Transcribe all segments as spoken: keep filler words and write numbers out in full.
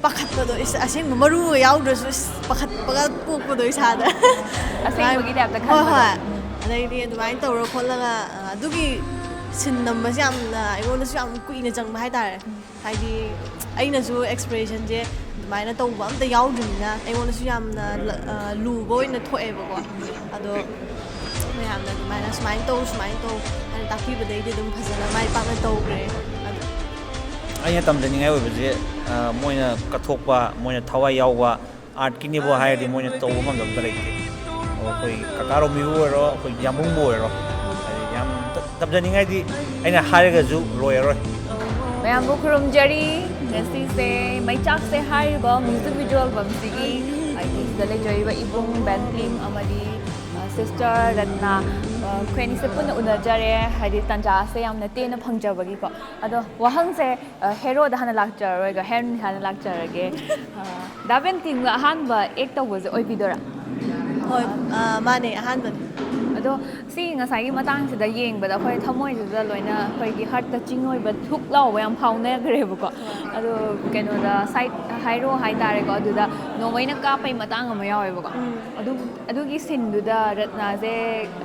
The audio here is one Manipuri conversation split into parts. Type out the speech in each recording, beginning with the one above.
ꯄꯥꯈꯠꯄꯗꯣ, ꯏꯁ, ꯑꯁꯦꯡꯕ ꯃꯔꯨꯒ ꯌꯥꯎꯗ꯭ꯔꯁꯨ, ꯏꯁ, ꯄꯥꯈꯠꯄꯒ ꯄꯣꯛꯄꯗꯣ ꯏꯁꯥꯗ꯫ ꯑꯁꯦꯡꯕꯒꯤ type ꯇ ꯍꯣꯏ, ꯈꯟꯕꯗꯣ꯫ ꯍꯣꯏ꯫ ꯑꯗꯩꯗꯤ ꯑꯗꯨꯃꯥꯏꯅ ꯇꯧꯔ ꯈꯣꯠꯂꯒ, ꯑ, ꯑꯗꯨꯒꯤ scene ꯅꯝꯕꯁꯦ ꯌꯥꯝꯅ ꯑꯩꯉꯣꯟꯗꯁꯨ ꯌꯥꯝ ꯀꯨꯏꯅ ꯆꯪꯕ ꯍꯥꯏꯇꯥꯔꯦ꯫ ꯍꯥꯏꯗꯤ ꯑꯩꯅꯁꯨ expression ꯁꯦ ꯑꯗꯨꯃꯥꯏꯅ ꯇꯧꯕ ꯑꯝꯇ ꯌꯥꯎꯗ꯭ꯔꯤꯕꯅꯤꯅ ꯑꯩꯉꯣꯟꯗꯁꯨ ꯌꯥꯝꯅ ꯂ-, ꯑ, ꯂꯨꯕ ꯑꯣꯏꯅ ꯊꯣꯛꯑꯦꯕꯀꯣ꯫ ꯑꯗꯣ ꯃꯌꯥꯝꯅ ꯑꯗꯨꯃꯥꯏꯅ "ꯁꯨꯃꯥꯏꯅ ꯇꯧ, ꯁꯨꯃꯥꯏꯅ ꯇꯧ" ꯍꯥꯏꯅ ꯇꯥꯛꯄꯤꯕꯗꯩꯗꯤ ꯑꯗꯨꯝ ꯐꯖꯅ ꯃꯥꯏ ꯄꯥꯛꯅ ꯇꯧꯈ꯭ꯔꯦ꯫ ꯑꯗꯣ ꯑꯩꯅ ꯇꯝꯖꯅꯤꯡꯉꯥꯏ ꯑꯣꯏꯕꯁꯦ, ꯑ, ꯃꯣꯏꯅ ꯀꯠꯊꯣꯛꯄ, ꯃꯣꯏꯅ ꯊꯋꯥꯏ ꯌꯥꯎꯕ, artꯀꯤꯅꯦꯕꯨ ꯍꯥꯏꯔꯗꯤ ꯃꯣꯏꯅ ꯇꯧꯕ ꯉꯝꯗꯕ ꯑꯝꯇ ꯂꯩꯇꯦ꯫ ꯑꯩꯈꯣꯏ ꯀꯀꯥ ꯔꯣꯃꯤꯕꯨ ꯑꯣꯏꯔꯣ, ꯑꯩꯈꯣꯏ ꯌꯥꯝꯕꯨꯡꯕꯨ ꯑꯣꯏꯔꯣ, ꯍꯥꯏꯗꯤ ꯌꯥꯝ ꯇ-, ꯇꯝꯖꯅꯤꯡꯉꯥꯏꯗꯤ ꯑꯩꯅ ꯍꯥꯏꯔꯒꯁꯨ ꯂꯣꯏꯔꯔꯣꯏ꯫ ꯃꯌꯥꯝꯕꯨ ꯈꯨꯔꯨꯝꯖꯔꯤ꯫ ꯉꯁꯤꯁꯦ ꯃꯩꯆꯥꯛꯁꯦ ꯍꯥꯏꯔꯤꯕ music video albumꯁꯤꯒꯤ, ꯍꯥꯏꯗꯤ, ꯁꯤꯗ ꯂꯩꯖꯔꯤꯕ ꯏꯕꯨꯡ, ꯕꯦꯟ ꯀ꯭ꯂꯤꯝ ꯑꯃꯗꯤ, ꯑ, sister ꯔꯠꯅꯥ, ꯑ, ꯑꯩꯈꯣꯏ ꯑꯅꯤꯁꯦ ꯄꯨꯟꯅ ꯎꯅꯖꯔꯦ꯫ ꯍꯥꯏꯗꯤ, ꯇꯥꯟꯖꯥꯁꯦ ꯌꯥꯝꯅ ꯇꯦꯟꯅ ꯐꯪꯖꯕꯒꯤꯀꯣ꯫ ꯑꯗꯣ ꯋꯥꯍꯪꯁꯦ, ꯑ, heroꯗ ꯍꯥꯟꯅ ꯂꯥꯛꯆꯔꯔꯣꯏꯒ, heroine ꯍꯥꯟꯅ ꯂꯥꯛꯆꯔꯒꯦ꯫ ꯑ, ꯗꯥ ꯕꯦꯟ ꯀ꯭ꯂꯤꯝꯒ ꯑꯍꯥꯟꯕ act ꯇꯧꯕꯁꯦ ꯑꯣꯏꯕꯤꯗꯣꯏꯔꯥ? ꯍꯣꯏ, ꯑ, ꯃꯥꯅꯦ, ꯑꯍꯥꯟꯕꯅꯦ꯫ ꯑꯗꯣ ꯁꯤ ꯉꯁꯥꯏꯒꯤ ꯃꯇꯥꯡꯁꯤꯗ ꯌꯦꯡꯕꯗ ꯑꯩꯈꯣꯏ ꯊꯃꯣꯏꯁꯤꯗ ꯂꯣꯏꯅ ꯑꯩꯈꯣꯏꯒꯤ heart touching ꯑꯣꯏꯕ ꯍꯨꯛ ꯂꯥꯎꯕ ꯌꯥꯝ ꯐꯥꯎꯅꯈ꯭ꯔꯦꯕꯀꯣ꯫ ꯑꯗꯣ ꯀꯩꯅꯣꯗ side hero ꯍꯥꯏꯇꯥꯔꯦꯀꯣ, ꯑꯗꯨꯗ ꯅꯣꯡꯃꯩꯅ ꯀꯥꯞꯄꯩ ꯃꯇꯥꯡ ꯑꯃ ꯌꯥꯎꯋꯦꯕꯀꯣ꯫ ꯎꯝ꯫ ꯑꯗꯨ, ꯑꯗꯨꯒꯤ sceneꯗꯨꯗ ꯔꯠꯅꯥꯁꯦ,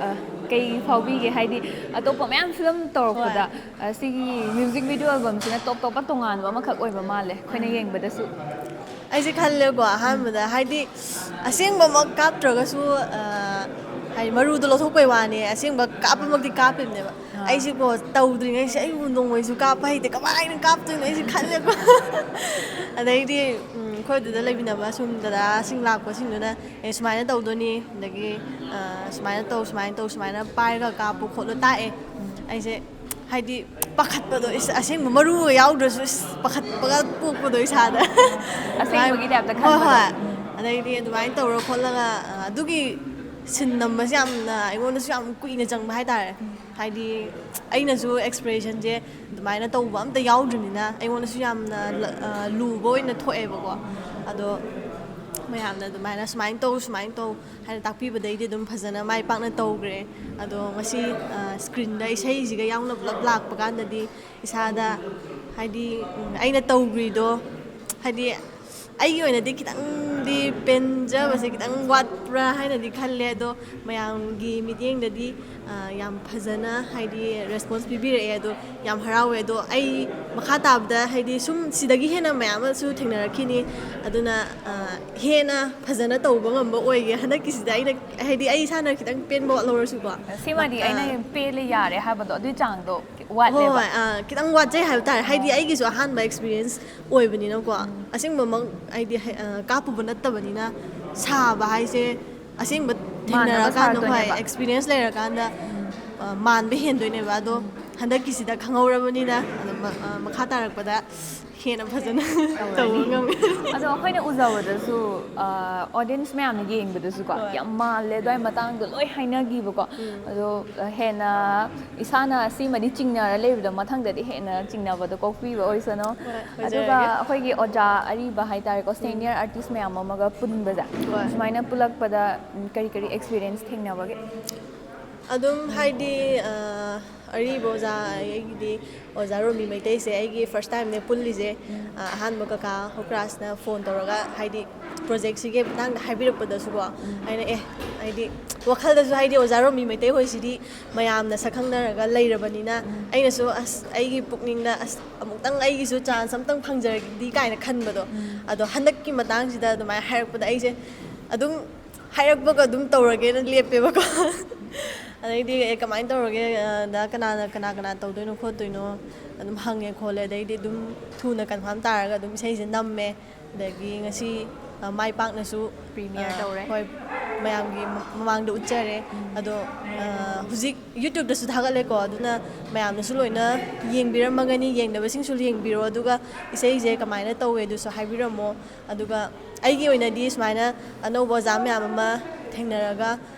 ꯑ, ꯀꯩ ꯐꯥꯎꯕꯤꯒꯦ? ꯍꯥꯏꯗꯤ ꯑꯇꯣꯞꯄ ꯃꯌꯥꯝ film ꯇꯧꯔꯛꯄꯗ, ꯍꯣꯏ꯫ ꯑ, ꯁꯤꯒꯤ music video albumꯁꯤꯅ top topꯄ ꯇꯣꯉꯥꯟꯕ ꯑꯃꯈꯛ ꯑꯣꯏꯕ ꯃꯥꯜꯂꯦ ꯑꯩꯈꯣꯏꯅ ꯌꯦꯡꯕꯗꯁꯨ꯫ ꯑꯩꯁꯦ ꯈꯜꯂꯦꯀꯣ, ꯑꯍꯥꯟꯕꯗ, ꯍꯥꯏꯗꯤ ꯑꯁꯦꯡꯕꯃꯛ ꯀꯥꯞꯇ꯭ꯔꯒꯁꯨ, ꯑ, ꯍꯥꯏꯗꯤ ꯃꯔꯨꯗꯣ ꯂꯧꯊꯣꯛꯄꯩ ꯋꯥꯅꯤ, ꯑꯁꯦꯡꯕ ꯀꯥꯞꯄꯃꯛꯇꯤ ꯀꯥꯞꯄꯤꯕꯅꯦꯕ꯫ ꯑꯥ꯫ ꯑꯩꯁꯦꯀꯣ, ꯇꯧꯗ꯭ꯔꯤꯉꯩꯁꯦ ꯑꯩꯕꯨ ꯅꯣꯡꯃꯩꯁꯨ ꯀꯥꯞꯄ ꯍꯩꯇꯦ, ꯀꯃꯥꯏꯅ ꯀꯥꯞꯇꯣꯏꯅꯣ ꯑꯩꯁꯦ ꯈꯜꯂꯦꯀꯣ꯫ ꯑꯗꯩꯗꯤ, ꯎꯝ, ꯑꯩꯈꯣꯏ ꯑꯗꯨꯗ ꯂꯩꯃꯤꯟꯅꯕ ꯁꯨꯝ ꯗꯗꯥꯁꯤꯡ ꯂꯥꯛꯄꯁꯤꯡꯗꯨꯅ, "ꯑꯦ, ꯁꯨꯃꯥꯏꯅ ꯇꯧꯗꯣꯏꯅꯤ", ꯑꯗꯒꯤ, ꯑ, "ꯁꯨꯃꯥꯏꯅ ꯇꯧ, ꯁꯨꯃꯥꯏꯅ ꯇꯧ, ꯁꯨꯃꯥꯏꯅ ꯄꯥꯏꯔꯒ ꯀꯥꯞꯄꯨ ꯈꯣꯠꯂꯨ" ꯇꯥꯛꯑꯦ꯫ ꯑꯩꯁꯦ, ꯍꯥꯏꯗꯤ, ꯄꯥꯈꯠꯄꯗꯣ, ꯏꯁ, ꯑꯁꯦꯡꯕ ꯃꯔꯨꯒ ꯌꯥꯎꯗ꯭ꯔꯁꯨ, ꯏꯁ, ꯄꯥꯈꯠꯄꯒ ꯄꯣꯛꯄꯗꯣ ꯏꯁꯥꯗ꯫ ꯑꯁꯦꯡꯕꯒꯤ typeꯇ ꯍꯣꯏ, ꯈꯟꯕꯗꯣ꯫ ꯍꯣꯏ꯫ ꯑꯗꯩꯗꯤ ꯑꯗꯨꯃꯥꯏꯅ ꯇꯧꯔ ꯈꯣꯠꯂꯒ, ꯑ, ꯑꯗꯨꯒꯤ scene ꯅꯝꯕꯁꯦ ꯌꯥꯝꯅ, ꯑꯩꯉꯣꯟꯗꯁꯨ ꯌꯥꯝ ꯀꯨꯏꯅ ꯆꯪꯕ ꯍꯥꯏꯇꯥꯔꯦ꯫ ꯍꯥꯏꯗꯤ ꯑꯩꯅꯁꯨ expressionꯁꯦ ꯑꯗꯨꯃꯥꯏꯅ ꯇꯧꯕ ꯑꯝꯇ ꯌꯥꯎꯗ꯭ꯔꯤꯕꯅꯤꯅ ꯑꯩꯉꯣꯟꯗꯁꯨ ꯌꯥꯝꯅ ꯂ-, ꯑ, ꯂꯨꯕ ꯑꯣꯏꯅ ꯊꯣꯛꯑꯦꯕꯀꯣ꯫ ꯑꯗꯣ ꯃꯌꯥꯝꯅ ꯑꯗꯨꯃꯥꯏꯅ "ꯁꯨꯃꯥꯏꯅ ꯇꯧ, ꯁꯨꯃꯥꯏꯅ ꯇꯧ" ꯍꯥꯏꯅ ꯇꯥꯛꯄꯤꯕꯗꯩꯗꯤ ꯑꯗꯨꯝ ꯐꯖꯅ ꯃꯥꯏ ꯄꯥꯛꯅ ꯇꯧꯈ꯭ꯔꯦ꯫ ꯑꯗꯣ ꯉꯁꯤ, ꯑ, screenꯗ ꯏꯁꯩꯁꯤꯒ ꯌꯥꯎꯅ ꯄꯨꯂꯞ ꯂꯥꯛꯄ ꯀꯥꯟꯗꯗꯤ ꯏꯁꯥꯗ, ꯍꯥꯏꯗꯤ, ꯎꯝ, ꯑꯩꯅ ꯇꯧꯈ꯭ꯔꯤꯗꯣ, ꯍꯥꯏꯗꯤ, ꯑꯩꯒꯤ ꯑꯣꯏꯅꯗꯤ ꯈꯤꯇꯪꯗꯤ ꯄꯦꯟꯖꯕꯁꯦ ꯈꯤꯇꯪ ꯋꯥꯠꯄ꯭ꯔꯥ ꯍꯥꯏꯅꯗꯤ ꯈꯜꯂꯦ, ꯑꯗꯣ ꯃꯌꯥꯝꯒꯤ ꯃꯤꯠꯌꯦꯡꯗꯗꯤ ꯑ, ꯌꯥꯝ ꯐꯖꯅ ꯍꯥꯏꯗꯤ ꯔꯦꯁꯄꯣꯟꯁ ꯄꯤꯕꯤꯔꯛꯑꯦ, ꯑꯗꯣ ꯌꯥꯝ ꯍꯔꯥꯎꯋꯦ꯫ ꯑꯗꯣ ꯑꯩ ꯃꯈꯥ ꯇꯥꯕꯗ ꯍꯥꯏꯗꯤ ꯁꯨꯝ ꯁꯤꯗꯒꯤ ꯍꯦꯟꯅ ꯃꯌꯥꯝ ꯑꯃꯁꯨ ꯊꯦꯡꯅꯔꯛꯈꯤꯅꯤ, ꯑꯗꯨꯅ ꯑ, ꯍꯦꯟꯅ ꯐꯖꯅ ꯇꯧꯕ ꯉꯝꯕ ꯑꯣꯏꯒꯦ ꯍꯟꯗꯛꯀꯤꯁꯤꯗ꯫ ꯑꯩꯅ ꯍꯥꯏꯗꯤ ꯑꯩ ꯏꯁꯥꯅ ꯈꯤꯇꯪ ꯄꯦꯟꯕ ꯋꯥꯠꯍꯧꯔꯁꯨꯀꯣ꯫ ꯁꯤꯃꯗꯤ ꯑ, ꯑꯩꯅ ꯄꯦꯜꯂꯦ ꯌꯥꯔꯦ ꯍꯥꯏꯕꯗꯣ ꯑꯗꯨꯏ ꯆꯥꯡꯗꯣ ꯍꯣꯏ ꯋꯥꯠꯂꯦꯕ꯫ ꯍꯣꯏ, ꯑ, ꯈꯤꯇꯪ ꯋꯥꯠꯆꯩ ꯍꯥꯏꯕ ꯇꯥꯔꯦ, ꯍꯥꯏꯗꯤ ꯑꯩꯒꯤꯁꯨ ꯑꯍꯥꯟꯕ ꯑꯦꯛꯁꯄꯤꯔꯤꯌꯦꯟꯁ ꯑꯣꯏꯕꯅꯤꯅꯀꯣ꯫ ꯑꯁꯦꯡꯕꯃꯛ ꯍꯥꯏꯗꯤ ꯍꯩ- ꯑ, ꯀꯥꯞꯄꯨꯕ ꯅꯠꯇꯕꯅꯤꯅ ꯁꯥꯕ ꯍꯥꯏꯁꯦ ꯑꯁꯦꯡꯕ ꯃꯥꯟꯅꯕ ꯊꯦꯡꯅꯔꯀꯥꯟꯗ, ꯍꯣꯏ, ꯁꯥꯔꯛꯇꯣꯏꯅꯦꯕ꯫ ꯑꯦꯛꯁꯄꯤꯔꯤꯌꯦꯟꯁ ꯂꯩꯔꯀꯥꯟꯗ ꯑ, ꯃꯥꯟꯕ ꯍꯦꯟꯗꯣꯏꯅꯦꯕ꯫ ꯑꯗꯣ ꯍꯟꯗꯛꯀꯤꯁꯤꯗ ꯈꯪꯍꯧꯔꯕꯅꯤꯅ ꯑꯗꯨꯝ ꯃ- ꯑ, ꯃꯈꯥ ꯇꯥꯔꯛꯄꯗ ꯍꯦꯟꯅ ꯐꯖꯅ ꯇꯧꯕ ꯉꯝꯃꯦ꯫ ꯑꯗꯣ ꯑꯩꯈꯣꯏꯅ ꯎꯖꯕꯗꯁꯨ ꯑꯣꯗꯤꯌꯟꯁ ꯃꯌꯥꯝꯅ ꯌꯦꯡꯕꯗꯁꯨꯀꯣ ꯍꯣꯏ꯫ ꯌꯥꯝ ꯃꯥꯜꯂꯦ ꯑꯗꯨꯋꯥꯏ ꯃꯇꯥꯡꯗꯣ ꯂꯣꯏ ꯍꯥꯏꯅꯈꯤꯕꯀꯣ꯫ ꯑꯗꯣ ꯍꯦꯟꯅ ꯏꯁꯥꯅ ꯁꯤꯃꯗꯤ ꯆꯤꯡꯅꯔ ꯂꯩꯕꯗꯣ ꯃꯊꯪꯗꯗꯤ ꯍꯦꯟꯅ ꯆꯤꯡꯅꯕꯗꯣ ꯀꯣꯛꯄꯤꯕ ꯑꯣꯏꯁꯅꯨ꯫ ꯍꯣꯏ, ꯑꯗꯨꯒ ꯑꯣꯏꯖꯔꯒꯦ꯫ ꯑꯩꯈꯣꯏꯒꯤ ꯑꯣꯖꯥ ꯑꯔꯤꯕ ꯍꯥꯏꯇꯥꯔꯦꯀꯣ, ꯁꯦꯅꯤꯌꯔ ꯑꯥꯔꯇꯤꯁ ꯃꯌꯥꯝ ꯑꯃꯒ ꯄꯨꯟꯕꯁꯦ, ꯍꯣꯏ꯫ ꯁꯨꯃꯥꯏꯅ ꯄꯨꯜꯂꯛꯄꯗ ꯎꯝ, ꯀꯔꯤ ꯀꯔꯤ ꯑꯦꯛꯁꯄꯤꯔꯤꯌꯦꯟꯁ ꯊꯦꯡꯅꯕꯒꯦ? ꯑꯗꯨꯝ ꯍꯥꯏꯗꯤ ꯑ, ꯑꯔꯤꯕ ꯑꯣꯖꯥ, ꯑꯩꯒꯤꯗꯤ ꯑꯣꯖꯥ ꯔꯣꯃꯤ ꯃꯩꯇꯩꯁꯦ ꯑꯩꯒꯤ ꯐꯥꯔꯁ ꯇꯥꯏꯝꯅꯦ ꯄꯨꯜꯂꯤꯁꯦ꯫ ꯑ, ꯑꯍꯥꯟꯕ ꯀꯀꯥ ꯍꯣꯀ꯭ꯔꯥꯁꯅ ꯐꯣꯟ ꯇꯧꯔꯒ ꯍꯥꯏꯗꯤ ꯄ꯭ꯔꯣꯖꯦꯛꯁꯤꯒꯤ ꯃꯇꯥꯡꯗ ꯍꯥꯏꯕꯤꯔꯛꯄꯗꯁꯨꯀꯣ, ꯑꯩꯅ ꯑꯦ ꯍꯥꯏꯗꯤ ꯋꯥꯈꯜꯗꯁꯨ ꯍꯥꯏꯗꯤ ꯑꯣꯖꯥ ꯔꯣꯃꯤ ꯃꯩꯇꯩ ꯍꯣꯏꯁꯤꯗꯤ ꯃꯌꯥꯝꯅ ꯁꯛ ꯈꯪꯅꯔꯒ ꯂꯩꯔꯕꯅꯤꯅ, ꯑꯩꯅꯁꯨ ꯑꯁ ꯑꯩꯒꯤ ꯄꯨꯛꯅꯤꯡꯗ ꯑꯁ ꯑꯃꯨꯛꯇꯪ ꯑꯩꯒꯤꯁꯨ ꯆꯥꯟꯁ ꯑꯃꯇꯪ ꯐꯪꯖꯔꯗꯤ ꯀꯥꯏꯅ ꯈꯟꯕꯗꯣ꯫ ꯑꯗꯣ ꯍꯟꯗꯛꯀꯤ ꯃꯇꯥꯡꯁꯤꯗ ꯑꯗꯨꯃꯥꯏꯅ ꯍꯥꯏꯔꯛꯄꯗ ꯑꯩꯁꯦ ꯑꯗꯨꯝ ꯍꯥꯏꯔꯛꯄꯒ ꯑꯗꯨꯝ ꯇꯧꯔꯒꯦꯅ ꯂꯦꯞꯄꯦꯕꯀꯣ꯫ ꯑꯗꯩꯗꯤ ꯑꯦ ꯀꯃꯥꯏꯅ ꯇꯧꯔꯒꯦ, ꯑ, ꯗ ꯀꯅꯥꯅ ꯀꯅꯥ ꯀꯅꯥ ꯇꯧꯗꯣꯏꯅꯣ ꯈꯣꯠꯇꯣꯏꯅꯣ ꯑꯗꯨꯝ ꯍꯪꯉꯦ ꯈꯣꯠꯂꯦ꯫ ꯑꯗꯩꯗꯤ ꯑꯗꯨꯝ ꯊꯨꯅ ꯀꯟꯐꯥꯔꯝ ꯇꯥꯔꯒ ꯑꯗꯨꯝ ꯏꯁꯩꯁꯦ ꯅꯝꯃꯦ꯫ ꯑꯗꯒꯤ ꯉꯁꯤ ꯑ, ꯃꯥꯏ ꯄꯥꯛꯅꯁꯨ Premiere ꯑ, ꯇꯧꯔꯦ꯫ ꯍꯣꯏ, ꯃꯌꯥꯝꯒꯤ ꯃ- ꯃꯃꯥꯡꯗ ꯎꯠꯆꯔꯦ꯫ ꯑꯗꯣ ꯑ, ꯍꯧꯖꯤꯛ ꯌꯨꯇ꯭ꯌꯨꯕꯇꯁꯨ ꯊꯥꯒꯠꯂꯦꯀꯣ, ꯑꯗꯨꯅ ꯃꯌꯥꯝꯅꯁꯨ ꯂꯣꯏꯅ ꯌꯦꯡꯕꯤꯔꯝꯃꯒꯅꯤ, ꯌꯦꯡꯗꯕꯁꯤꯡꯁꯨ ꯌꯦꯡꯕꯤꯔꯣ, ꯑꯗꯨꯒ ꯏꯁꯩꯁꯦ ꯀꯃꯥꯏꯅ ꯇꯧꯋꯦ ꯑꯗꯨꯁꯨ ꯍꯥꯏꯕꯤꯔꯝꯃꯣ꯫ ꯑꯗꯨꯒ ꯑꯩꯒꯤ ꯑꯣꯏꯅꯗꯤ ꯁꯨꯃꯥꯏꯅ ꯑꯅꯧꯕ ꯑꯣꯖꯥ ꯃꯌꯥꯝ ꯑꯃ ꯊꯦꯡꯅꯔꯒ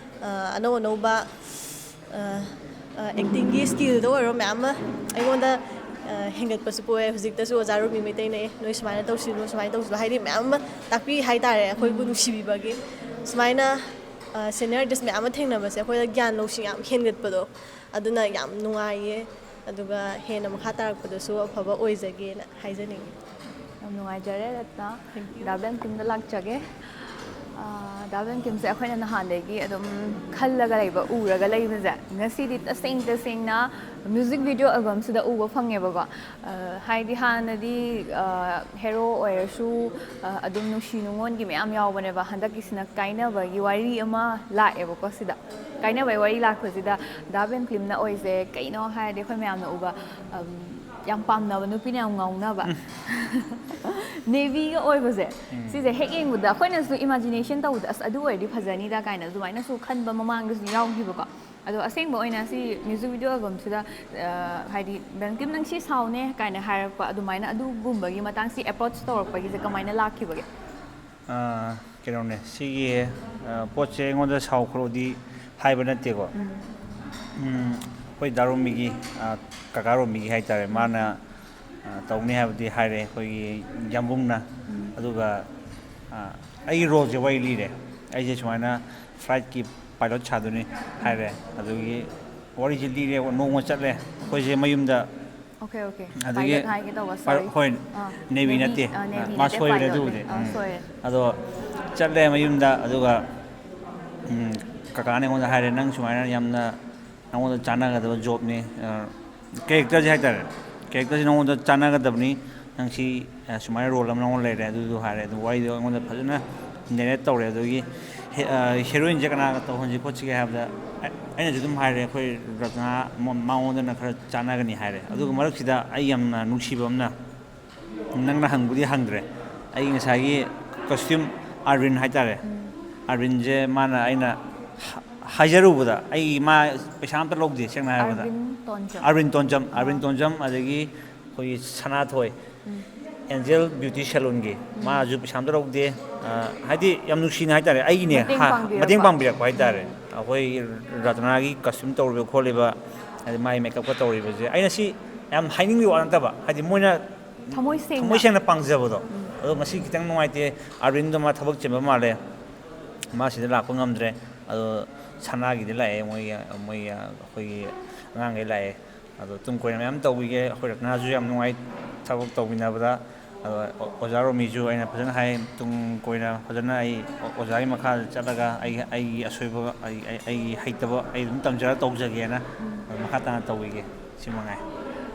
ꯑ, ꯑꯅꯧ ꯑꯅꯧꯕ ꯑꯦꯛꯇꯤꯡꯒꯤ ꯁ꯭ꯀꯤꯜꯗ ꯑꯣꯏꯔꯣ ꯃꯌꯥꯝ ꯑꯃ ꯑꯩꯉꯣꯟꯗ ꯑ, ꯍꯦꯟꯒꯠꯄꯁꯨ ꯄꯣꯛꯑꯦ꯫ ꯍꯧꯖꯤꯛꯇꯁꯨ ꯑꯣꯖꯥ ꯔꯣꯃꯤ ꯃꯩꯇꯩꯅ ꯑꯦ ꯅꯣꯏ ꯁꯨꯃꯥꯏꯅ ꯇꯧꯁꯤꯜꯂꯨ, ꯁꯨꯃꯥꯏꯅ ꯇꯧꯁꯤꯜꯂꯨ ꯍꯥꯏꯗꯤ ꯃꯌꯥꯝ ꯑꯃ ꯇꯥꯛꯄꯤ ꯍꯥꯏꯇꯥꯔꯦ, ꯑꯩꯈꯣꯏꯕꯨ ꯅꯨꯡꯁꯤꯕꯤꯕꯒꯤ꯫ ꯁꯨꯃꯥꯏꯅ ꯁꯦꯅꯤꯌꯔ ꯑꯥꯔꯇꯤꯁ ꯃꯌꯥꯝ ꯑꯃ ꯊꯦꯡꯅꯕꯁꯦ ꯑꯩꯈꯣꯏꯗ ꯒ꯭ꯌꯥꯟ ꯂꯧꯁꯤꯡ ꯌꯥꯝ ꯍꯦꯟꯒꯠꯄꯗꯣ, ꯑꯗꯨꯅ ꯌꯥꯝ ꯅꯨꯡꯉꯥꯏꯌꯦ꯫ ꯑꯗꯨꯒ ꯍꯦꯟꯅ ꯃꯈꯥ ꯇꯥꯔꯛꯄꯗꯁꯨ ꯑꯐꯕ ꯑꯣꯏꯖꯒꯦꯅ ꯍꯥꯏꯖꯅꯤꯡꯉꯤ꯫ ꯌꯥꯝ ꯅꯨꯡꯉꯥꯏꯖꯔꯦ ꯔꯠꯅ꯫ ꯗꯥ ꯕꯦꯟꯀꯤꯝꯗ ꯂꯥꯛꯆꯒꯦ꯫ ꯑꯥ, ꯗꯥ ꯕꯦꯟꯀꯤꯝꯁꯦ ꯑꯩꯈꯣꯏꯅ ꯅꯍꯥꯟꯗꯒꯤ ꯑꯗꯨꯝ ꯈꯜꯂꯒ ꯂꯩꯕ, ꯎꯔꯒ ꯂꯩꯕꯁꯦ, ꯉꯁꯤꯗꯤ ꯇꯁꯦꯡ ꯇꯁꯦꯡꯅ ꯃ꯭ꯌꯨꯖꯤꯛ ꯚꯤꯗꯤꯑꯣ ꯑꯦꯜꯕꯝꯁꯤꯗ ꯎꯕ ꯐꯪꯉꯦꯕꯀꯣ꯫ ꯑꯥ, ꯍꯥꯏꯗꯤ ꯍꯥꯟꯅꯗꯤ, ꯑꯥ, ꯍꯦꯔꯣ ꯑꯣꯏꯔꯁꯨ, ꯑꯥ, ꯑꯗꯨꯝ ꯅꯨꯡꯁꯤ ꯅꯨꯡꯉꯣꯟꯒꯤ ꯃꯌꯥꯝ ꯌꯥꯎꯕꯅꯦꯕ꯫ ꯍꯟꯗꯛꯀꯤꯁꯤꯅ ꯀꯥꯏꯅꯕꯒꯤ ꯋꯥꯔꯤ ꯑꯃ ꯂꯥꯛꯑꯦꯕꯀꯣ ꯁꯤꯗ꯫ ꯀꯥꯏꯅꯕꯒꯤ ꯋꯥꯔꯤ ꯂꯥꯛꯄꯁꯤꯗ ꯗꯥ ꯕꯦꯟꯀꯤꯝꯅ ꯑꯣꯏꯁꯦ ꯀꯩꯅꯣ ꯍꯥꯏꯔꯗꯤ ꯑꯩꯈꯣꯏ ꯃꯌꯥꯝꯅ ꯎꯕ, ꯑꯝ, ꯌꯥꯝ ꯄꯥꯝꯅꯕ ꯅꯨꯄꯤꯅ ꯌꯥꯝ ꯉꯥꯎꯅꯕ ꯅꯦꯚꯤꯒ ꯑꯣꯏꯕꯁꯦ, ꯁꯤꯁꯦ ꯍꯦꯛ ꯌꯦꯡꯕꯗ ꯑꯩꯈꯣꯏꯅꯁꯨ ꯏꯃꯥꯖꯤꯅꯦꯁꯟ ꯇꯧꯕꯗ, "ꯑꯁ, ꯑꯗꯨ ꯑꯣꯏꯔꯗꯤ ꯐꯖꯅꯤꯗ" ꯀꯥꯏꯅ ꯑꯗꯨꯃꯥꯏꯅꯁꯨ ꯈꯟꯕ ꯃꯃꯥꯡꯗꯁꯨ ꯌꯥꯎꯈꯤꯕꯀꯣ꯫ ꯑꯗꯣ ꯑꯁꯦꯡꯕ ꯑꯣꯏꯅ ꯁꯤ ꯃ꯭ꯌꯨꯖꯤꯛ ꯚꯤꯗꯤꯑꯣ ꯑꯦꯜꯕꯝꯁꯤꯗ, ꯑ, ꯍꯥꯏꯗꯤ, "ꯕꯦꯟꯀꯤꯝ, ꯅꯪ ꯁꯤ ꯁꯥꯎꯅꯦ" ꯀꯥꯏꯅ ꯍꯥꯏꯔꯛꯄ, ꯑꯗꯨꯃꯥꯏꯅ ꯑꯗꯨꯒꯨꯝꯕꯒꯤ ꯃꯇꯥꯡ, ꯁꯤ ꯑꯦꯄ꯭ꯔꯣꯆ ꯇꯧꯔꯛꯄꯒꯤꯁꯦ ꯀꯃꯥꯏꯅ ꯂꯥꯛꯈꯤꯕꯒꯦ? ꯑꯥ, ꯀꯩꯅꯣꯅꯦ, ꯁꯤꯒꯤ, ꯑꯥ, ꯄꯣꯠꯁꯦ ꯑꯩꯉꯣꯟꯗ ꯁꯥꯎ ꯈꯣꯠꯂꯣꯗꯤ ꯍꯥꯏꯕ ꯅꯠꯇꯦꯀꯣ꯫ ꯎꯝ, ꯑꯩꯈꯣꯏ ꯗꯥ ꯔꯣꯃꯤꯒꯤ, ꯑꯥ, ꯀꯀꯥ ꯔꯣꯃꯤꯒꯤ ꯍꯥꯏꯇꯥꯔꯦ, ꯃꯥꯅ, ꯑꯥ, ꯇꯧꯅꯤ ꯍꯥꯏꯕꯗꯤ ꯍꯥꯏꯔꯦ ꯑꯩꯈꯣꯏꯒꯤ ꯌꯥꯝꯕꯨꯡꯅ꯫ ꯑꯗꯨꯒ, ꯑꯥ, ꯑꯩꯒꯤ ꯔꯣꯜꯁꯦ ꯋꯥꯔꯤ ꯂꯤꯔꯦ꯫ ꯑꯩꯁꯦ ꯁꯨꯃꯥꯏꯅ ꯐ꯭ꯂꯥꯏꯠꯀꯤ ꯄꯥꯏꯂꯣꯠ ꯁꯥꯗꯣꯏꯅꯤ ꯍꯥꯏꯔꯦ꯫ ꯑꯗꯨꯒꯤ ꯋꯥꯔꯤꯁꯦ ꯂꯤꯔꯦ, ꯅꯣꯡꯃ ꯆꯠꯂꯦ ꯑꯩꯈꯣꯏꯁꯦ ꯃꯌꯨꯝꯗ꯫ Okay, okay. ꯑꯗꯒꯤ ꯄꯥꯏꯂꯣꯠ ꯍꯥꯏꯒꯦ ꯇꯧꯕ, ꯄꯥꯏ-, ꯁꯣꯔꯤ꯫ ꯍꯣꯏ, ꯑꯥ, ꯅꯦꯚꯤ ꯅꯦꯚꯤ, ꯅꯠꯇꯦ꯫ ꯑꯥ, ꯅꯦꯚꯤ ꯃꯥ ꯅꯠꯇꯦ, ꯁꯣꯏꯔꯦ ꯄꯥꯏꯂꯣꯠꯅꯦ꯫ ꯑꯗꯨꯕꯨꯗꯤ꯫ ꯑꯥ, ꯎꯝ꯫ ꯁꯣꯏꯔꯦ꯫ ꯑꯗꯣ ꯆꯠꯂꯦ ꯃꯌꯨꯝꯗ, ꯑꯗꯨꯒ, ꯎꯝ, ꯀꯀꯥꯅ ꯑꯩꯉꯣꯟꯗ ꯍꯥꯏꯔꯦ, "ꯅꯪ ꯁꯨꯃꯥꯏꯅ ꯌꯥꯝꯅ ꯅꯉꯣꯟꯗ ꯆꯥꯟꯅꯒꯗꯕ ꯖꯣꯕꯅꯤ, ꯑ, ꯀꯦꯔꯦꯛꯇꯔꯁꯦ ꯍꯥꯏꯇꯥꯔꯦ, ꯀꯦꯔꯦꯛꯇꯔꯁꯦ ꯅꯉꯣꯟꯗ ꯆꯥꯟꯅꯒꯗꯕꯅꯤ, ꯅꯪ ꯁꯤ, ꯑ, ꯁꯨꯃꯥꯏꯅ ꯔꯣꯜ ꯑꯃ ꯅꯉꯣꯟꯗ ꯂꯩꯔꯦ", ꯑꯗꯨꯗꯨ ꯍꯥꯏꯔꯦ꯫ ꯑꯗꯨ ꯋꯥꯔꯤꯗꯣ ꯑꯩꯉꯣꯟꯗ ꯐꯖꯅ ꯅꯦꯔꯦꯠ ꯇꯧꯔꯦ꯫ ꯑꯗꯨꯗꯒꯤ ꯍꯦ-, ꯑ, ꯍꯦꯔꯣꯏꯟꯁꯦ ꯀꯅꯥꯒ ꯇꯧꯍꯟꯁꯤ ꯈꯣꯠꯁꯤꯒꯦ ꯍꯥꯏꯕꯗ, ꯑ-, ꯑꯩꯅꯁꯨ ꯑꯗꯨꯝ ꯍꯥꯏꯔꯦ, ꯑꯩꯈꯣꯏ ꯔꯠꯅꯥ ꯃ-, ꯃꯉꯣꯟꯗꯅ ꯈꯔ ꯆꯥꯟꯅꯒꯅꯤ ꯍꯥꯏꯔꯦ꯫ ꯑꯗꯨꯒ ꯃꯔꯛꯁꯤꯗ ꯑꯩ ꯌꯥꯝꯅ ꯅꯨꯡꯁꯤꯕ ꯑꯃꯅ, ꯅꯪꯅ ꯍꯪꯕꯨꯗꯤ ꯍꯪꯗ꯭ꯔꯦ, ꯑꯩ ꯉꯁꯥꯏꯒꯤ ꯀꯣꯁꯇ꯭ꯌꯨꯝ ꯑꯥꯔꯕꯤꯟ ꯍꯥꯏꯇꯥꯔꯦ, ꯑꯥꯔꯕꯤꯟꯁꯦ ꯃꯥꯅ, ꯑꯩꯅ ꯍ-, ꯍꯥꯏꯖꯔꯨꯕꯗ, ꯑꯩ ꯃꯥ ꯄꯩꯁꯥ ꯑꯝꯇ ꯂꯧꯗꯦ, ꯁꯦꯡꯅ ꯍꯥꯏꯔꯕꯗ꯫ ꯑꯥꯔꯕꯤꯟ ꯇꯣꯟꯖꯝ꯫ ꯑꯥꯔꯕꯤꯟ ꯇꯣꯟꯖꯝ, ꯑꯥꯔꯕꯤꯟ ꯑꯥ꯫ ꯇꯣꯟꯖꯝ, ꯑꯗꯒꯤ ꯑꯩꯈꯣꯏꯒꯤ ꯁꯅꯥꯊꯣꯏ, ꯎꯝ꯫ ꯑꯦꯟꯖꯦꯜ ꯕ꯭ꯌꯨꯇꯤ ꯁꯦꯂꯣꯟꯒꯤ, ꯎꯝ꯫ ꯃꯥꯁꯨ ꯄꯩꯁꯥ ꯑꯝꯇ ꯂꯧꯗꯦ꯫ ꯑ, ꯍꯥꯏꯗꯤ ꯌꯥꯝ ꯅꯨꯡꯁꯤꯅ ꯍꯥꯏꯇꯥꯔꯦ, ꯑꯩꯒꯤꯅꯦ, ꯃꯇꯦꯡ ꯍꯥ, ꯄꯥꯡꯕꯤꯔꯛꯄ꯫ ꯃꯇꯦꯡ ꯄꯥꯡꯕꯤꯔꯛꯄ ꯍꯥꯏꯇꯥꯔꯦ꯫ ꯎꯝ꯫ ꯑꯩꯈꯣꯏ ꯔꯇꯅꯥꯒꯤ ꯀꯁꯇ꯭ꯌꯨꯝ ꯇꯧꯔꯤꯕ ꯈꯣꯠꯂꯤꯕ, ꯍꯥꯏꯗꯤ ꯃꯥꯏ ꯃꯦꯀꯞꯀ ꯇꯧꯔꯤꯕꯁꯦ, ꯑꯩꯅ ꯁꯤ ꯌꯥꯝ ꯍꯥꯏꯅꯤꯡꯕꯒꯤ ꯋꯥ ꯅꯠꯇꯕ, ꯍꯥꯏꯗꯤ ꯃꯣꯏꯅ ꯊꯃꯣꯏ ꯁꯦꯡꯅ꯫ ꯊꯃꯣꯏ ꯁꯦꯡꯅ ꯄꯥꯡꯖꯕꯗꯣ꯫ ꯎꯝ꯫ ꯑꯗꯣ ꯉꯁꯤ ꯈꯤꯇꯪ ꯅꯨꯡꯉꯥꯏꯇꯦ, ꯑꯥꯔꯕꯤꯟꯗꯣ ꯃꯥ ꯊꯕꯛ ꯆꯤꯟꯕ ꯃꯥꯜꯂꯦ, ꯃꯥ ꯁꯤꯗ ꯂꯥꯛꯄ ꯉꯝꯗ꯭ꯔꯦ꯫ ꯑꯗꯣ ꯁꯅꯥꯒꯤꯗꯤ ꯂꯥꯛꯑꯦ, ꯃꯣꯏꯒꯤ, ꯃꯣꯏꯒꯤ, ꯑꯩꯈꯣꯏꯒꯤ ꯑꯉꯥꯡꯈꯩ ꯂꯥꯛꯑꯦ꯫ ꯑꯗꯣ ꯇꯨꯡ ꯀꯣꯏꯅ ꯃꯌꯥꯝ ꯇꯧꯕꯤꯒꯦ꯫ ꯑꯩꯈꯣꯏ ꯔꯠꯅꯥꯁꯨ ꯌꯥꯝ ꯅꯨꯡꯉꯥꯏ ꯊꯕꯛ ꯇꯧꯃꯤꯟꯅꯕꯗ꯫ ꯑꯗꯣ ꯑꯣ- ꯑꯣꯖꯥ ꯔꯣꯃꯤꯁꯨ ꯑꯩꯅ ꯐꯖꯅ ꯍꯥꯏ, ꯇꯨꯡ ꯀꯣꯏꯅ ꯐꯖꯅ ꯑꯩ ꯑꯣ- ꯑꯣꯖꯥꯒꯤ ꯃꯈꯥꯗ ꯆꯠꯂꯒ ꯑꯩ ꯑꯩꯒꯤ ꯑꯁꯣꯏꯕ, ꯑꯩ ꯑꯩ- ꯑꯩꯒꯤ ꯍꯩꯇꯕ ꯑꯩ ꯑꯗꯨꯝ ꯇꯝꯖꯔ ꯇꯧꯖꯒꯦꯅ ꯃꯈꯥ ꯇꯥꯅ ꯇꯧꯕꯤꯒꯦ꯫ ꯁꯤ ꯃꯉꯥꯏ꯫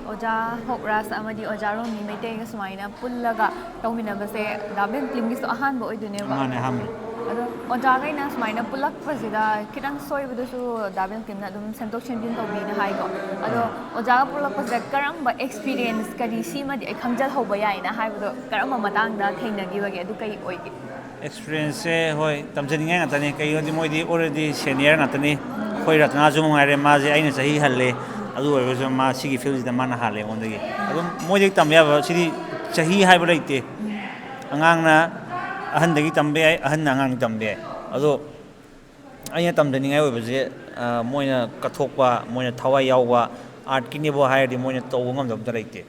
ꯑꯣꯖꯥ ꯍꯣꯛꯔꯥꯖ ꯑꯃꯗꯤ ꯑꯣꯖꯥ ꯔꯣꯃꯤ ꯃꯩꯇꯩꯒ ꯁꯨꯃꯥꯏꯅ ꯄꯨꯜꯂꯒ ꯇꯧꯃꯤꯟꯅꯕꯁꯦ ꯗꯥ ꯕꯦꯟ ꯀ꯭ꯂꯤꯝꯒꯤꯁꯨ ꯑꯍꯥꯟꯕ ꯑꯣꯏꯗꯣꯏꯅꯦꯕ꯫ ꯃꯥꯅꯦ, ꯑꯍꯥꯟꯕꯅꯤ꯫ ꯑꯗꯣ ꯑꯣꯖꯥꯈꯩꯅ ꯁꯨꯃꯥꯏꯅ ꯄꯨꯜꯂꯛꯄꯁꯤꯗ ꯈꯤꯇꯪ ꯁꯣꯏꯕꯗꯨꯁꯨ ꯗꯥ ꯕꯦꯟ ꯀ꯭ꯂꯤꯝꯅ ꯑꯗꯨꯝ ꯁꯦꯝꯗꯣꯛ ꯁꯦꯝꯖꯤꯟ ꯇꯧꯕꯤꯅ ꯍꯥꯏꯀꯣ꯫ ꯑꯗꯣ ꯑꯣꯖꯥꯒ ꯄꯨꯜꯂꯛꯄꯁꯤꯗ ꯀꯔꯝꯕ ꯑꯦꯛꯁꯄꯤꯔꯤꯌꯦꯟꯁ, ꯀꯔꯤ ꯁꯤꯃꯗꯤ ꯑꯩ ꯈꯪꯖꯤꯜꯍꯧꯕ ꯌꯥꯏꯅ ꯍꯥꯏꯕꯗꯣ ꯀꯔꯝꯕ ꯃꯇꯥꯡꯗ ꯊꯦꯡꯅꯈꯤꯕꯒꯦ? ꯑꯗꯨ ꯀꯩ ꯑꯣꯏꯒꯦ? ꯑꯦꯛꯁꯄꯤꯔꯤꯌꯦꯟꯁꯁꯦ, ꯍꯣꯏ, ꯇꯝꯖꯅꯤꯡꯉꯥꯏ ꯉꯥꯛꯇꯅꯤ꯫ ꯀꯩꯒꯤꯅꯣꯗꯤ ꯃꯣꯏꯗꯤ already senior ꯉꯥꯛꯇꯅꯤ꯫ ꯑꯩꯈꯣꯏ ꯔꯠꯅꯥꯁꯨ ꯃꯉꯥꯏꯔꯦ, ꯃꯥꯁꯦ ꯑꯩꯅ ꯆꯍꯤ ꯍꯜꯂꯦ꯫ ꯑꯗꯨ ꯑꯣꯏꯔꯒꯁꯨ ꯃꯥ ꯁꯤꯒꯤ ꯐꯤꯜꯁꯤꯗ ꯃꯥꯅ ꯍꯥꯜꯂꯦ ꯑꯩꯉꯣꯟꯗꯒꯤ꯫ ꯑꯗꯨꯝ ꯃꯣꯏꯗꯒꯤ ꯇꯝꯕ ꯌꯥꯕ ꯁꯤꯗꯤ ꯆꯍꯤ ꯍꯥꯏꯕ ꯂꯩꯇꯦ꯫ ꯑꯉꯥꯡꯅ ꯑꯍꯟꯗꯒꯤ ꯇꯝꯕ ꯌꯥꯏ, ꯑꯍꯟꯅ ꯑꯉꯥꯡꯗꯒꯤ ꯇꯝꯕ ꯌꯥꯏ꯫ ꯑꯗꯣ ꯑꯩꯅ ꯇꯝꯖꯅꯤꯡꯉꯥꯏ ꯑꯣꯏꯕꯁꯦ, ꯑ, ꯃꯣꯏꯅ ꯀꯠꯊꯣꯛꯄ, ꯃꯣꯏꯅ ꯊꯋꯥꯏ ꯌꯥꯎꯕ, ꯑꯥꯔꯠꯀꯤꯅꯦꯕꯨ ꯍꯥꯏꯔꯗꯤ ꯃꯣꯏꯅ ꯇꯧꯕ ꯉꯝꯗꯕ ꯑꯝꯇ ꯂꯩꯇꯦ꯫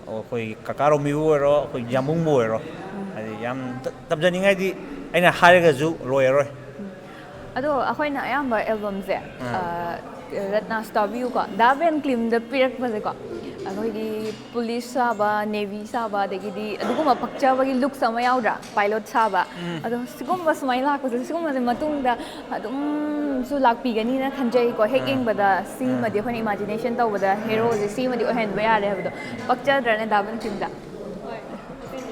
ꯑꯩꯈꯣꯏ ꯀꯀꯥ ꯔꯣꯃꯤꯕꯨ ꯑꯣꯏꯔꯣ, ꯑꯩꯈꯣꯏ ꯌꯥꯝꯕꯨꯡꯕꯨ ꯑꯣꯏꯔꯣ, ꯍꯥꯏꯗꯤ ꯌꯥꯝ ꯇ- ꯇꯝꯖꯅꯤꯡꯉꯥꯏꯗꯤ ꯑꯩꯅ ꯍꯥꯏꯔꯒꯁꯨ ꯂꯣꯏꯔꯔꯣꯏ꯫ ꯑꯗꯣ ꯑꯩꯈꯣꯏꯅ ꯑꯌꯥꯝꯕ ꯑꯦꯜꯕꯝꯁꯦ, ꯑ, ꯔꯠꯅꯥꯁ ꯇꯥꯕꯤꯌꯨꯀꯣ, ꯗꯥ ꯕꯦꯟ ꯀ꯭ꯂꯤꯝꯗ ꯄꯤꯔꯛꯄꯁꯦꯀꯣ, ꯑꯩꯈꯣꯏꯒꯤ ꯄꯨꯂꯤꯁ ꯁꯥꯕ, ꯅꯦꯚꯤ ꯁꯥꯕ, ꯑꯗꯒꯤꯗꯤ ꯑꯗꯨꯒꯨꯝꯕ ꯄꯛꯆꯕꯒꯤ ꯂꯨꯛꯁ ꯑꯃ ꯌꯥꯎꯗ꯭ꯔꯥ, ꯄꯥꯏꯂꯣꯠ ꯁꯥꯕ꯫ ꯑꯗꯣ ꯁꯤꯒꯨꯝꯕ ꯁꯨꯃꯥꯏꯅ ꯂꯥꯛꯄꯁꯦ, ꯁꯤꯒꯨꯝꯕꯁꯦ ꯃꯇꯨꯡꯗ ꯑꯗꯨꯝꯁꯨ ꯂꯥꯛꯄꯤꯒꯅꯤꯅ ꯈꯟꯖꯩꯀꯣ꯫ ꯍꯦꯛ ꯌꯦꯡꯕꯗ ꯁꯤꯃꯗꯤ ꯑꯩꯈꯣꯏꯅ ꯏꯃꯥꯖꯤꯅꯦꯁꯟ ꯇꯧꯕꯗ ꯍꯦꯔꯣꯁꯦ ꯁꯤꯃꯗꯤ ꯑꯣꯏꯍꯟꯕ ꯌꯥꯔꯦ ꯍꯥꯏꯕꯗꯣ ꯄꯛꯆꯗ꯭ꯔꯅꯦ ꯗꯥ ꯕꯦꯟ ꯀ꯭ꯂꯤꯝꯗ? ꯍꯣꯏ꯫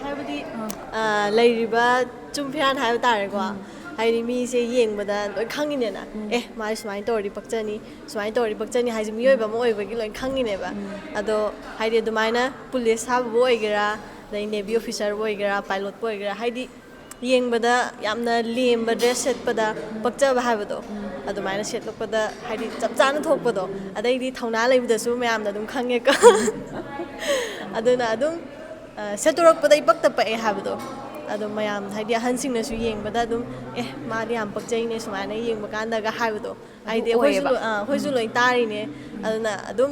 ꯍꯥꯏꯕꯗꯤ, ꯑ, ꯂꯩꯔꯤꯕ ꯆꯨꯡ ꯐꯤꯔꯥꯟ ꯍꯥꯏꯕ ꯇꯥꯔꯦꯀꯣ꯫ ꯍꯥꯏꯗꯤ ꯃꯤꯁꯦ ꯌꯦꯡꯕꯗ ꯂꯣꯏ ꯈꯪꯉꯤꯅꯦꯅ꯫ ꯑꯦ, ꯃꯥꯁꯦ ꯁꯨꯃꯥꯏꯅ ꯇꯧꯔꯗꯤ ꯄꯛꯆꯅꯤ, ꯁꯨꯃꯥꯏꯅ ꯇꯧꯔꯗꯤ ꯄꯛꯆꯅꯤ ꯍꯥꯏꯁꯦ ꯃꯤꯑꯣꯏꯕ ꯑꯃ ꯑꯣꯏꯕꯒꯤ ꯂꯣꯏ ꯈꯪꯉꯤꯅꯦꯕ꯫ ꯑꯗꯣ ꯍꯥꯏꯗꯤ ꯑꯗꯨꯃꯥꯏꯅ ꯄꯨꯂꯤꯁ ꯁꯥꯕꯕꯨ ꯑꯣꯏꯒꯦꯔꯥ, ꯑꯗꯩ ꯅꯦꯚꯤ ꯑꯣꯐꯤꯁꯔꯕꯨ ꯑꯣꯏꯒꯦꯔꯥ, ꯄꯥꯏꯂꯣꯠꯄꯨ ꯑꯣꯏꯒꯦꯔꯥ, ꯍꯥꯏꯗꯤ ꯌꯦꯡꯕꯗ ꯌꯥꯝꯅ ꯂꯦꯝꯕ ꯗ꯭ꯔꯦꯁ ꯁꯦꯠꯄꯗ ꯄꯛꯆꯕ ꯍꯥꯏꯕꯗꯣ, ꯑꯗꯨꯃꯥꯏꯅ ꯁꯦꯠꯂꯛꯄꯗ ꯍꯥꯏꯗꯤ ꯆꯞ ꯆꯥꯅ ꯊꯣꯛꯄꯗꯣ꯫ ꯑꯗꯩꯗꯤ ꯊꯧꯅꯥ ꯂꯩꯕꯗꯁꯨ ꯃꯌꯥꯝꯅ ꯑꯗꯨꯝ ꯈꯪꯉꯦꯀꯣ꯫ ꯑꯗꯨꯅ ꯑꯗꯨꯝ, ꯑ, ꯁꯦꯠꯇꯣꯔꯛꯄꯗ ꯏꯄꯛꯇ ꯄꯛꯑꯦ ꯍꯥꯏꯕꯗꯣ꯫ ꯑꯗꯣ ꯃꯌꯥꯝ ꯍꯥꯏꯗꯤ ꯑꯍꯟꯁꯤꯡꯅꯁꯨ ꯌꯦꯡꯕꯗ ꯑꯗꯨꯝ, "ꯑꯦ, ꯃꯥꯗꯤ ꯌꯥꯝ ꯄꯛꯆꯩꯅꯦ ꯁꯨꯃꯥꯏꯅ ꯌꯦꯡꯕ ꯀꯥꯟꯗꯒ" ꯍꯥꯏꯕꯗꯣ꯫ ꯍꯥꯏꯗꯤ ꯑꯩꯈꯣꯏꯁꯨ ꯑꯣꯏꯌꯦꯕ꯫ ꯂꯣꯏ-, ꯑ, ꯑꯩꯈꯣꯏꯁꯨ ꯂꯣꯏ ꯇꯥꯔꯤꯅꯦ꯫ ꯑꯗꯨꯅ ꯑꯗꯨꯝ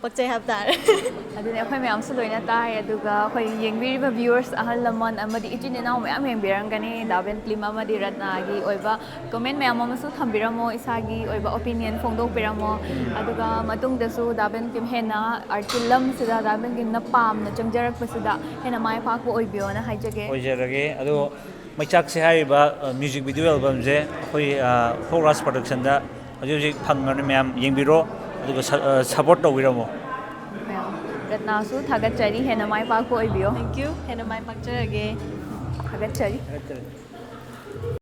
ꯄꯛꯆꯩ ꯍꯥꯏꯕ ꯇꯥꯔꯦ꯫ ꯑꯗꯨꯅꯦ, ꯑꯩꯈꯣꯏ ꯃꯌꯥꯝꯁꯨ ꯂꯣꯏꯅ ꯇꯥꯏ꯫ ꯑꯗꯨꯒ ꯑꯩꯈꯣꯏ ꯌꯦꯡꯕꯤꯔꯤꯕ viewers ꯑꯍꯜ ꯂꯃꯟ ꯑꯃꯗꯤ ꯏꯆꯤꯟ ꯏꯅꯥꯎ ꯃꯌꯥꯝ ꯌꯦꯡꯕꯤꯔꯝꯒꯅꯤ ꯗꯥꯕꯦꯟ film ꯑꯃꯗꯤ ꯔꯠꯅꯥꯒꯤ ꯑꯣꯏꯕ comment ꯃꯌꯥꯝ ꯑꯃꯁꯨ ꯊꯝꯕꯤꯔꯝꯃꯣ, ꯏꯁꯥꯒꯤ ꯑꯣꯏꯕ opinion ꯐꯣꯡꯗꯣꯛꯄꯤꯔꯝꯃꯣ꯫ ꯑꯗꯨꯒ ꯃꯇꯨꯡꯗꯁꯨ ꯗꯥꯕꯦꯟ film ꯍꯦꯟꯅ art film ꯁꯤꯗ ꯗꯥꯕꯦꯟ film ꯅ ꯄꯥꯝꯅ ꯆꯪꯖꯔꯛꯄꯁꯤꯗ ꯍꯦꯟꯅ ꯃꯥꯏ ꯄꯥꯛꯄ ꯑꯣꯏꯕꯤꯌꯣꯅ ꯍꯥꯏꯖꯒꯦ꯫ ꯑꯣꯏꯖꯔꯒꯦ꯫ ꯑꯗꯣ ꯃꯩꯆꯥꯛꯁꯦ ꯍꯥꯏꯔꯤꯕ music video album ꯁꯦ ꯑꯩꯈꯣꯏ ꯐꯣꯛ ꯔꯥꯖ production ꯗ ꯍꯧꯖꯤꯛ ꯍꯧꯖꯤꯛ ꯐꯪꯉꯕꯅꯤ꯫ ꯃꯌꯥꯝ ꯌꯦꯡꯕꯤꯔꯣ, ꯑꯗꯨꯒ support ꯇꯧꯕꯤꯔꯝꯃꯣ꯫ ꯃꯌꯥꯝ, ꯔꯠꯅꯥꯁꯨ ꯊꯥꯒꯠꯆꯔꯤ, ꯍꯦꯟꯅ ꯃꯥꯏ ꯄꯥꯛꯄ ꯑꯣꯏꯕꯤꯌꯣ꯫ Thank you꯫ ꯍꯦꯟꯅ ꯃꯥꯏ ꯄꯥꯛꯆꯔꯒꯦ꯫ ꯊꯥꯒꯠꯆꯔꯤ꯫